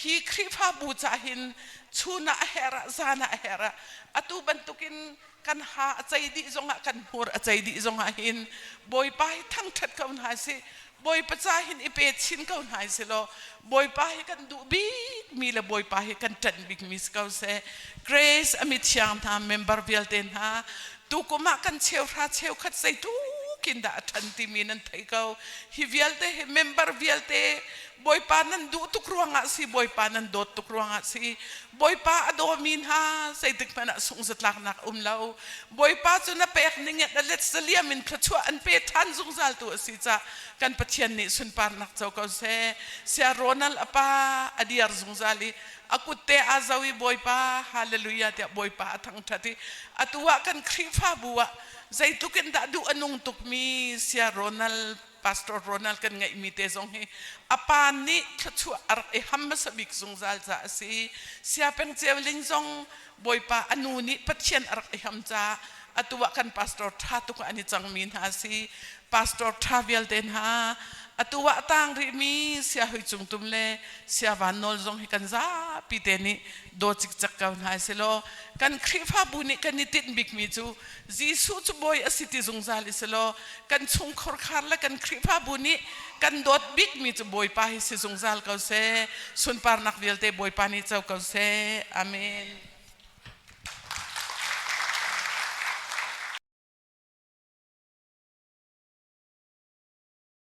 Hi Khrihfabu ca hin chun ah a herh ah zan ah a herh ah atu bantukin kan ha a cei dih zongah kan hmur a cei dih zongah hin Bawipa hi thangṭhat ko hna sih. Bawipa ca hin i pe chin ko hna sih law Bawipa hi kan duh bikmi le Bawipa hi kan ṭanh bikmi si ko seh. Grace a mithiang hna member vialte hna tukum ah kan cheuhra cheukhat zeitluk in dah a ṭhan timi nan thei ko. Hi vialte hi member vialte Bawipa nan duh tuk ruangah si Bawipa nan dawt tuk ruangah si Bawipa a dawmi hna zeitik hmanh ah sungzatlaknak um lo. Bawipa cu na pek ning in a let zaliam in thluachuah an pe ṭhan zungzal tu a si cah kan Pathian nih sunparnak co ko seh. Sia Ronald a pa a diar zungzal i a kutte aa zo i Bawipa hallelujah tiah Bawipa a thangṭhat i atu ah kan Khrihfabu ah zeitluk in dah duh a nung tukmi Sia Ronald Pastor Ronald kan ngeihmi te zong hi a pa nih thluachuah a rak i ham hmasa bik zungzal caah a si. Siapeng Ceuling zong Bawipa a nu nih Pathian a rak i ham caah atu ah kan pastor ṭha tuk ah an i cangmi hna a si. Pastor ṭha vialte hna atu ah a tang rihmi Sia Hui Cung Tum le Sia Van Nawl zong hi kan zapi te nih daw cikcek ko hna si law kan Khrihfabu nih kan i tinh bikmi cu Jesuh cu bawi a si ti zungzal i si law kan chungkhar khar le kan Khrihfabu nih kan dawt bikmi cu Bawipa hi si zungzal ko seh. Sunparnak vialte Bawipa nih co ko seh. Amen.